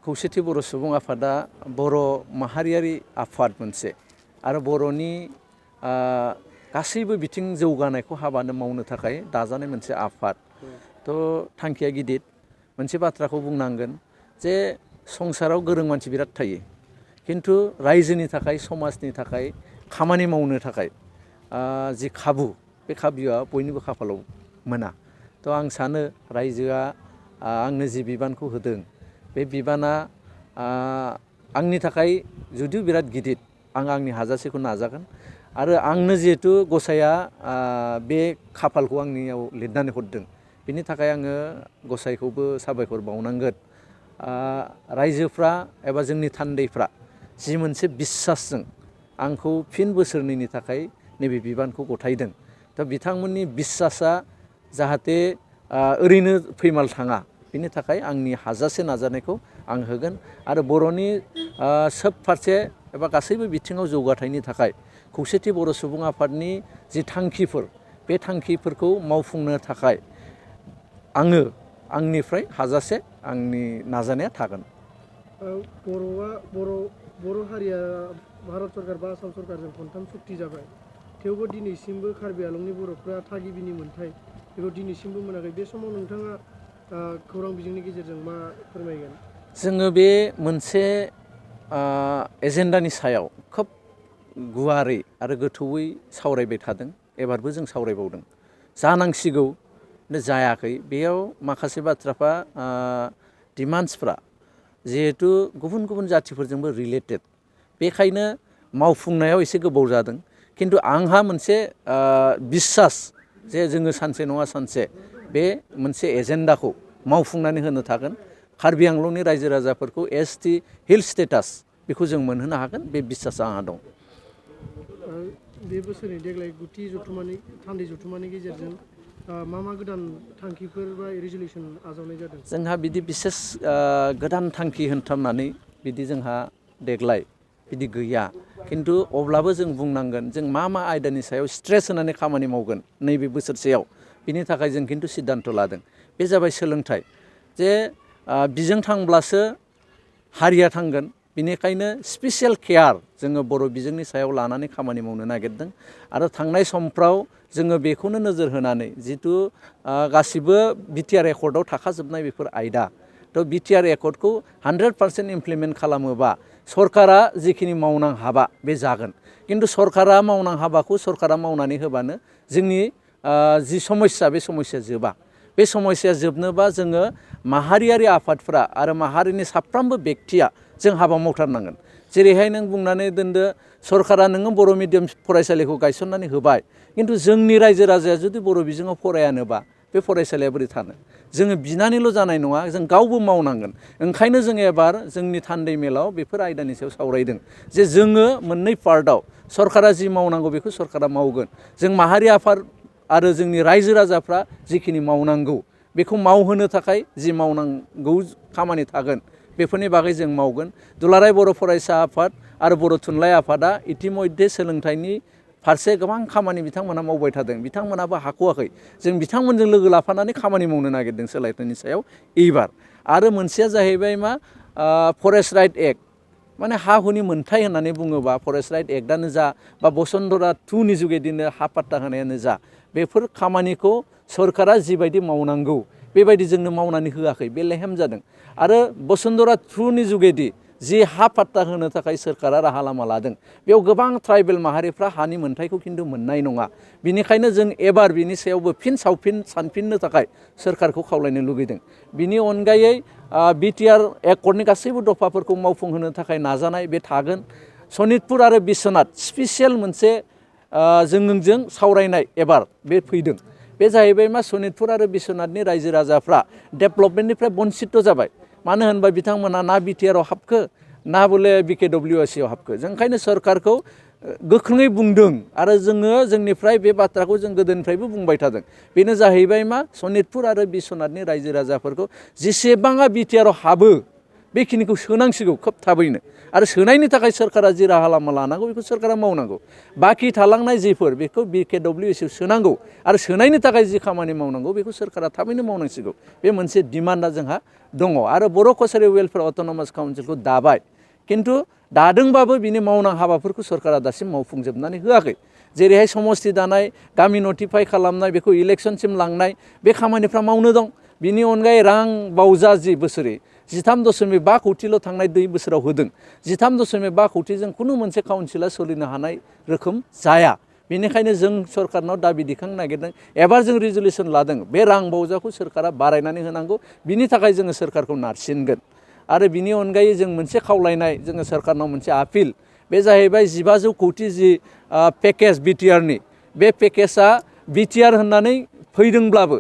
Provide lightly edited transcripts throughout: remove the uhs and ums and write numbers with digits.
खौसेथि बर' सुबुं आफादा बर' माहारियारि आफाद मोनसे आरो बर'नि गासैबो बिथिं जौगानायखौ हाबानो मावनो थाखाय दाजानाय मोनसे आफाद। थ' थांखिया गिदिर। मोनसे बाथ्राखौ बुंनांगोन जे संसाराव गोरों मानसि बिराद थायो, किन्तु रायजोनि थाखाय समाजनि थाखाय खामानि मावनो थाखाय जि खाबु, बे खाबुआ बयनिबो खाफालाव मोना। थ' आं सानो रायजोआ आंनो जि बिबानखौ होदों, बे बिबाना आंनि थाखाय जुदिও बिराद गिदिर, आं आंनि हाजासेखौ नाजागोन। आरो आंनो जिहेतु गसाइया बे खाफालखौ आंनियाव लिरनानै हरदों, बिनि थाखाय आङो गसाइखौबो साबायखर बावनांगोन। रायजोफ्रा एबा जोंनि थान्दैफ्रा जि मोनसे बिसासजों आंखौ फिन बोसोरनैनि थाखाय नैबे बिबानखौ गथायदों। दा बिथांमोननि बिसासा जाहाथे ओरैनो फैमाल थाङा, बिनि थाखाय आंनि हाजासे नाजानायखौ आं होगोन। आरो बर'नि सोब फारसे एबा गासैबो बिथिङाव जौगाथायनि थाखाय खौसेथि बर' सुबुं आफादनि जि थांखिफोर, बे थांखिफोरखौ मावफुंनो थाखाय आङो आंनिफ्राय हाजासे आंनि नाजानाया थागोन। बर' हारिया भारत सरकार बा आसाम सरकारजों खनथाम सुक्ति जाबाय, थेवबो दिनैसिमबो कार्बि आंलंनि बर'फ्रा थागिबिनि मोन्थाय बेखौ दिनैसिमबो मोनाखै। बे समाव नोंथाङा खौरां बिजोंनि गेजेरजों मा फोरमायगोन? जोङो बे मोनसे एजेन्डानि सायाव खोब गुवारै आरो गोथौयै सावरायबाय थादों। एबारबो जों सावरायबावदों। जानांसिगौ, जायाखै। बेयाव माखासे बाथ्राफ्रा डिमान्ड्सफ्रा जिहेतु गुबुन गुबुन जाथिफोरजोंबो रिलेटेड, बेखायनो मावफुंनायाव एसे गोबाव जादों। किन्तु आंहा मोनसे बिसास जे जोङो सानसे नङा सानसे बे मोनसे एजेन्डाखौ मावफुंनानै होनो थागोन। कार्बि आंलंनि रायजो राजाफोरखौ एसटि हिल स्टेटास बेखौ जों मोनहोनो हागोन, बे बिसासा आंहा दं। बे बोसोरनि देग्लाय गुथि जथुमानि थान्दै जथुमानि गेजेरजों मा गोदान थांखिफोर बा रिजलिउसन आजावनाय जादों? जोंहा बिदि बिसेस गोदान थांखि होनथाबनानै बिदि जोंहा देग्लाय बिदि गैया। किन्तु अब्लाबो जों बुंनांगोन जों मा आयदानि सायाव स्ट्रेस होनानै खामानि मावगोन नैबे बोसोरसेयाव, बिनि थाखाय जों किन्तु सिद्धान्त लादों। बे जाबाय सोलोंथाइ। जे बिजों थांब्लासो हारिया थांगोन, बेनिखायनो स्पेसियेल केयार जोङो बर' बिजोंनि सायाव लानानै खामानि मावनो नागिरदों। आरो थांनाय समफ्राव जोङो बेखौनो नोजोर होनानै जितु गासिबो बिटिआर एकर्डआव थाखाजोबनाय बेफोर आयदा, थ' बिटिआर एकर्डखौ 100% इमप्लिमेन्ट खालामोबा सरकारा जिखिनि मावनां हाबा बे जागोन। किन्तु सरकारा मावनां हाबाखौ सरकारा मावनानै होबानो जोंनि जि समस्या, बे समस्या जोबा। बे समस्या जोबनोबा जोङो माहारियारि आफादफ्रा आरो माहारिनि साफ्रोमबो बेक्तिया जों हाबा मावथारनांगोन। जेरैहाय नों बुंनानै दोनदो सरकारा नोङो बर' मिडियाम फरायसालिखौ गायसननानै होबाय, किन्तु जोंनि रायजो राजाया जुदि बर' बिजोङाव फरायानोबा बे फरायसालिया बोरै थानो? जोङो बिनानैल' जानाय नङा, जों गावबो मावनांगोन। ओंखायनो जों एबार जोंनि थान्दै मेलाव बेफोर आयदानि सायाव सावरायदों जे जोङो मोननै पार्टआव सरकारा जि मावनांगौ बेखौ सरकारा मावगोन। जों माहारि आफाद आरो जोंनि रायजो राजाफ्रा जिखिनि मावनांगौ बेखौ मावहोनो थाखाय जि मावनांगौ खामानि थागोन, बेफोरनि बागै जों मावगोन। दुलाराय बर' फरायसा आफाद आरो बर' थुनलाइ आफादा इतिमध्ये सोलोंथाइनि फारसे गोबां खामानि बिथांमोनहा मावबाय थादों। बिथांमोनाबो हाख'वाखै। जों बिथांमोनजों लोगो लाफानानै खामानि मावनो नागिरदों सोलायनायनि सायाव एबार। आरो मोनसेया जाहैबाय मा फरेस्ट राइट एक्ट, माने हा हुनि मोन्थाय होननानै बुङोबा फरेस्ट राइट एक्टआनो जा बा बसुन्धरा 2नि जुगेदिनो हा पाट्टा होनायानो जा, बेफोर खामानिखौ सरकारा जिबायदि मावनांगौ बेबायदि जोंनो मावनानै होआखै, बे लेहेम जादों। आरो बसुन्धरा 2नि जुगेदि जि हा पाट्टा होनो थाखाय सोरखारा राहा लामा लादों, बेयाव गोबां ट्राइबेल माहारिफ्रा हानि मोन्थायखौ किन्तु मोननाय नङा। बिनिखायनो जों एबार बिनि सायावबो फिन सानफिननो थाखाय सोरखारखौ खावलायनो लुगैदों। बिनि अनगायै बिटिआर एकर्डनि गासैबो दफाफोरखौ मावफुंहोनो थाखाय नाजानाय बे थागोन। सनितपुर आरो बिश्वनाथ स्पेसियेल मोनसे जोंजों सावरायनाय एबार बे फैदों। बे जाहैबाय मा सनितपुर आरो बिश्वनाथनि रायजो राजाफ्रा डेभेलपमेन्टनिफ्राय बन्सित जाबाय। मानो होनबा बिथांमोना ना बिटिआरआव हाबखो ना बले बिकेडब्लिउएसआव हाबखो। जों ओंखायनो सरकारखौ गोख्रोङै बुंदों आरो जोङो जोंनिफ्राय बे बाथ्राखौ जों गोदोनिफ्रायबो बुंबाय थादों। बेनो जाहैबाय मा सनितपुर आरो बिश्वनाथनि रायजो राजाफोरखौ जेसेबाङा बिटिआरआव हाबो बेखिनिखौ सोनांसिगौ खोब थाबैनो आरो सोनायनि थाखाय सोरखारा जि राहा लामा लानांगौ बेखौ सोरखारा मावनांगौ बाखि थालांनाय जिफोर बेखौ BKWSआव सोनांगौ आरो सोनायनि थाखाय जि खामानि मावनांगौ बेखौ सोरखारा थाबैनो मावनांसिगौ बे मोनसे डिमान्डआ जोंहा दङ आरो बर' कसारि वेलफेयार अट'नमास काउन्सिलखौ दाबाय खिन्थु दादोंबाबो बिनि मावनां हाबाफोरखौ सोरखारा दासिम मावफुंजोबनानै होआखै जेरैहाय समस्ति दानाय गामि नटिफाइ खालामनाय बेखौ इलेक्सनसिम लांनाय बे खामानिफ्रा मावनो दं बिनि अनगायै रां बावजा जि बोसोरै 13.5 कौटिल' थांनाय 2 बोसोराव होदों 13.5 कौटिजों खुनु मोनसे काउन्सिला सोलिनो हानाय रोखोम जाया बेनिखायनो जों सरकारनाव दाबि दिखांनो नागिरदों एबार जों रिजुलेसन लादों बे रां बावजाखौ सोरखारा बारायनानै होनांगौ बिनि थाखाय जोङो सोरखारखौ नारसिनगोन आरो बिनि अनगायै जों मोनसे खावलायनाय जोङो सोरखारनाव मोनसे आपिल बे जाहैबाय 1500 कौटि जि पेकेज BTRनि बे पेकेजआ BTR होननानै फैदोंब्लाबो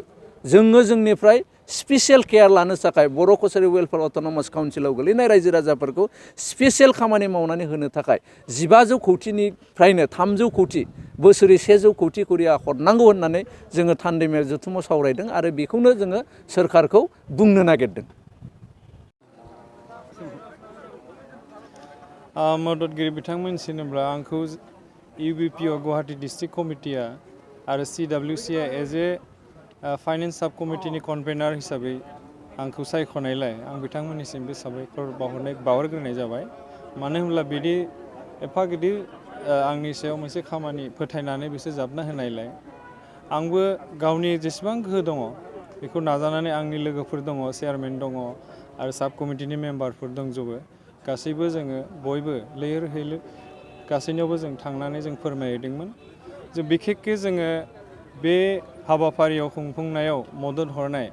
जोङो जोंनिफ्राय स्पेसियेल केयार लानो थाखाय बर' कसारि वेलफेयार अट'नमास काउन्सिलाव गोलैनाय रायजो राजाफोरखौ स्पेसियेल खामानि मावनानै होनो थाखाय 1500 कौटिनिफ्रायनो 300 कौटि बोसोरै 100 कौटि करिया हरनांगौ होननानै जोङो थान्दै मेल जथुमाव सावरायदों आरो बेखौनो जोङो सोरखारखौ बुंनो नागिरदों मददगिरि बिथांमोनसिनोब्ला आंखौ UBPआव गुवाहाटी डिस्ट्रिक्ट कमिटिया आरो CWCआ एज ए फाइनेन्स साब कमिटिनि कनभेनार हिसाबै आंखौ सायख'नायलाय आं बिथांमोननिसिम बे साबायखर बावहरग्रोनाय जाबाय मानो होनब्ला बिदि एफा गिदिर आंनि सायाव मोनसे खामानि फोथायनानै बिसोर जाबना होनायलाय आंबो गावनि जेसेबां गोहो दङ बेखौ नाजानानै आंनि लोगोफोर दङ चेयारमेन दङ आरो साब कमिटिनि मेम्बारफोर दंजोबो गासैबो जोङो बयबो लैहोर लैहोर गासैनियावबो जों थांनानै जों फोरमायहैदोंमोन जे बिखेकखे जोङो बे हाबाफारियाव खुंफुंनायाव मदद हरनाय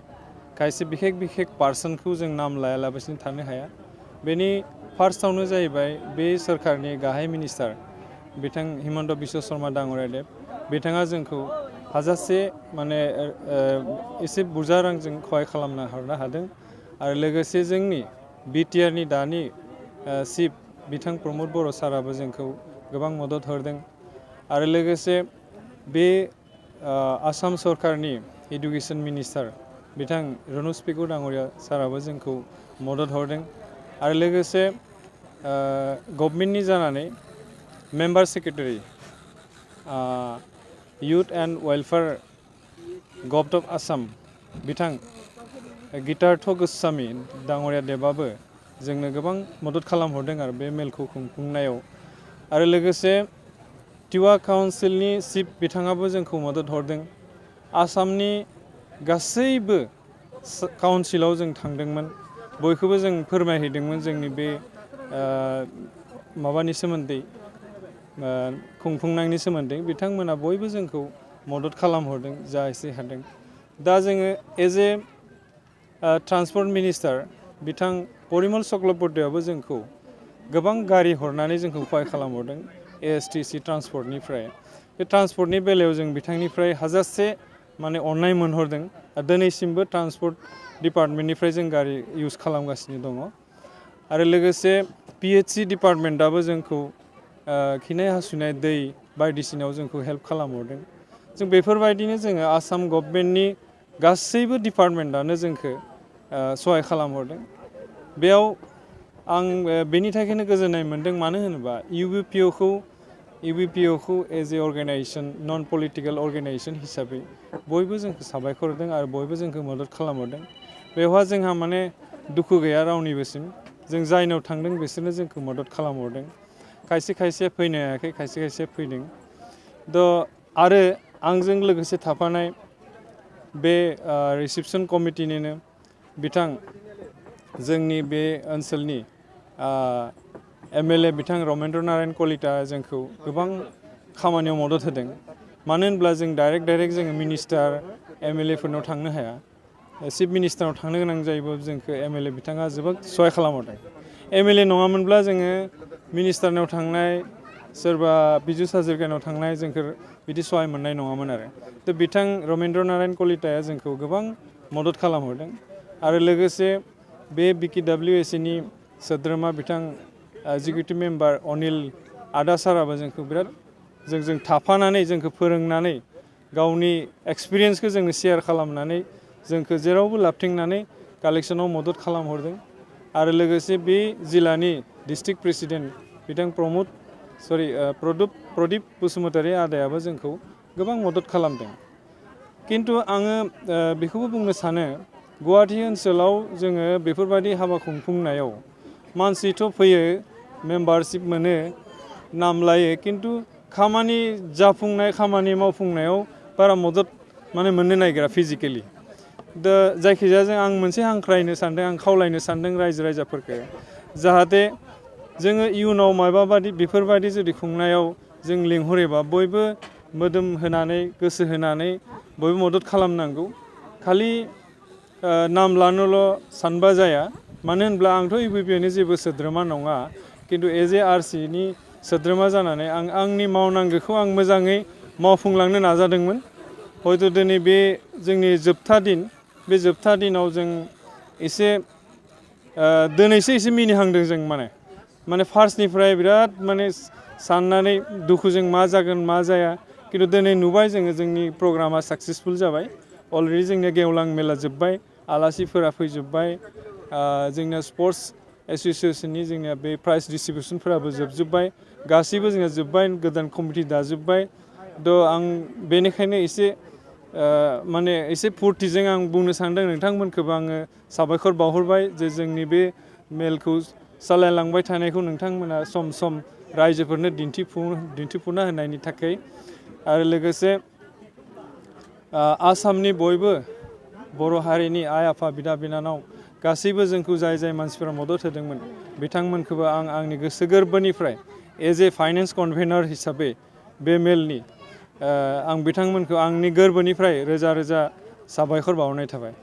खायसे बिखेक पार्सनखौ जों नाम लायालाबासिनो थानो हाया बेनि फार्स्टआवनो जाहैबाय बे सोरखारनि गाहाय मिनिस्टार बिथां हिमन्त बिश्व शर्मा डांगरियादेब बिथाङा जोंखौ हाजासे माने एसे बुरजा रांजों खहाय खालामना हरनो हादों आरो लोगोसे जोंनि BTRनि दानि चिफ बिथां प्रमद बर' साराबो जोंखौ गोबां मदद हरदों आरो लोगोसे बे आसाम सरकारनि एडुकेशन मिनिस्टार बिथां रनज पेगु डांगरिया साराबो जोंखौ मदद हरदों आरो लोगोसे गभर्नमेन्टनि जानानै member secretary youth and welfare government of Assam बिथां गितार्थ गोस्वामी डांगरिया देबाबो जोंनो गोबां मदद खालामहरदों आरो बे मेलखौ खुंफुंनायाव आरो लोगोसे टिवा काउन्सिलनि चिफ बिथाङाबो जोंखौ मदद हरदों आसामनि गासैबो काउन्सिलाव जों थांदोंमोन बयखौबो जों फोरमायहैदोंमोन जोंनि बे माबानि सोमोन्दै खुंफुंनायनि सोमोन्दै बिथांमोना बयबो जोंखौ मदद खालामहरदों जा एसे हादों दा जोङो एज ए ट्रान्सपर्ट मिनिस्टार बिथां परिमल चक्रबर्तीयाबो जोंखौ गोबां गारि हरनानै जोंखौ सहाय खालामहरदों ASTC ट्रान्सपर्टनिफ्राय बे ट्रान्सपर्टनि बेलायाव जों बिथांनिफ्राय हाजासे माने अननाय मोनहरदों दिनैसिमबो ट्रान्सपर्ट डिपार्टमेन्टनिफ्राय जों गारि इउज खालामगासिनो दङ आरो लोगोसे PHC डिपार्टमेन्टआबो जोंखौ खिनाय हासुनाय दै बायदिसिनायाव जोंखौ हेल्प खालामहरदों जों बेफोरबायदिनो जोङो आसाम गभर्नमेन्टनि गासैबो डिपार्टमेन्टआनो जोंखौ सहाय खालामहरदों बेयाव आं बेनि थाखायनो गोजोननाय मोन्दों मानो होनोबा UBPOखौ as a organisation non political organisation हिसाबै बयबो जोंखौ साबायखर होदों आरो बयबो जोंखौ मदद खालामहरदों बेवहाय जोंहा माने दुखु गैया रावनिबोसिम जों जायनाव थांदों बिसोरनो जोंखौ मदद खालामहरदों खायसे फैनो हायाखै खायसे फैदों आरो आंजों लोगोसे थाफानाय बे रिसेपसन कमिटिनिनो बिथां जोंनि बे ओनसोलनि MLA बिथां रमेन्द्र नारायण कलिता जोंखौ गोबां खामानियाव मदद होदों मानो होनब्ला जों डाइरेक्ट जोङो मिनिस्टार MLA फोरनाव थांनो हाया चिफ मिनिस्टारनाव थांनो गोनां जायोबा जोंखौ MLA बिथाङा जोबोद सहाय खालामहरदों MLA नङामोनब्ला जोङो मिनिस्टारनाव थांनाय सोरबा बिजु साजोरगानाव थांनाय जोंखौ बिदि सहाय मोननाय नङामोन आरो बिथां रमेन्द्र नारायण कलिताया जोंखौ गोबां मदद खालामहरदों आरो लोगोसे बे BKWSनि सोद्रोमा बिथां एग्जिकिउटिभ मेम्बार अनिल आदा साराबो जोंखौ बिराद जोंजों थाफानानै जोंखौ फोरोंनानै गावनि एक्सपिरियेन्सखौ जोंनो शेयार खालामनानै जोंखौ जेरावबो लाबथिंनानै कालेक्सनाव मदद खालामहरदों आरो लोगोसे बे जिल्लानि डिस्ट्रिक्ट प्रेसिडेन्ट बिथां प्रदीप बसुमतारी आदायाबो जोंखौ गोबां मदद खालामदों। किन्तु आङो बेखौबो बुंनो सानो गुवाहाटी ओनसोलाव जोङो बेफोरबायदि हाबा खुंफुंनायाव मानसिथ' फैयो मेम्बारशिप मोनो नाम लायो किन्तु खामानि जाफुंनाय खामानि मावफुंनायाव बारा मदद माने मोननो नागिरा फिजिकेलि। दा जायखिजाया जों आं मोनसे हांख्रायनो सानदों आं खावलायनो सानदों रायजो राजाफोरखौ जाहाथे जोङो इयुनाव माबाबादि बेफोरबायदि जुदि खुंनायाव जों लिंहरोबा बयबो मोदोम होनानै गोसो होनानै बयबो मदद खालामनांगौ। खालि नाम लानोल' सानबा जाया मानो होनब्ला आंथ' इउपिपिएनि जेबो सोद्रोमा नङा किन्तु एज ए आरसिनि सोद्रोमा जानानै आं आंनि मावनांगौखौ आं मोजाङै मावफुंलांनो नाजादोंमोन। हयथ' दिनै बे जोंनि जोबथा दिन बे जोबथा दिनाव जों एसे दिनैसो एसे मिनिहांदों जों माने फार्स्टनिफ्राय बिराद माने साननानै दुखुजों मा जागोन मा जाया किन्तु दिनै नुबाय जोङो जोंनि प्रग्रामा साक्सेसफुल जाबाय। अलरेडि जोंनिया गेवलां मेला जोब्बाय आलासिफोरा फैजोब्बाय जोंनिया स्पर्ट्स एस'सिएशननि जोंनिया बे प्राइज डिस्ट्रिबिउसनफोराबो जोबजोब्बाय गासैबो जोंनिया जोब्बाय गोदान कमिटि दाजोब्बाय। थ' आं बेनिखायनो एसे माने एसे फुरथिजों आं बुंनो सानदों नोंथांमोनखौबो आङो साबायखर बावहरबाय जे जोंनि बे मेलखौ सालायलांबाय थानायखौ नोंथांमोना सम सम रायजोफोरनो दिन्थिफुंना होनायनि थाखाय आरो लोगोसे आसामनि बयबो बर' हारिनि आइ आफा बिदा बिनानाव गासैबो जोंखौ जाय जाय मानसिफोरा मदद होदोंमोन बिथांमोनखौबो आं आंनि गोसो गोरबोनिफ्राय एज ए फाइनेन्स कनभेनर हिसाबै बे मेलनि आं बिथांमोनखौ आंनि गोरबोनिफ्राय रोजा रोजा साबायखर बावनाय थाबाय।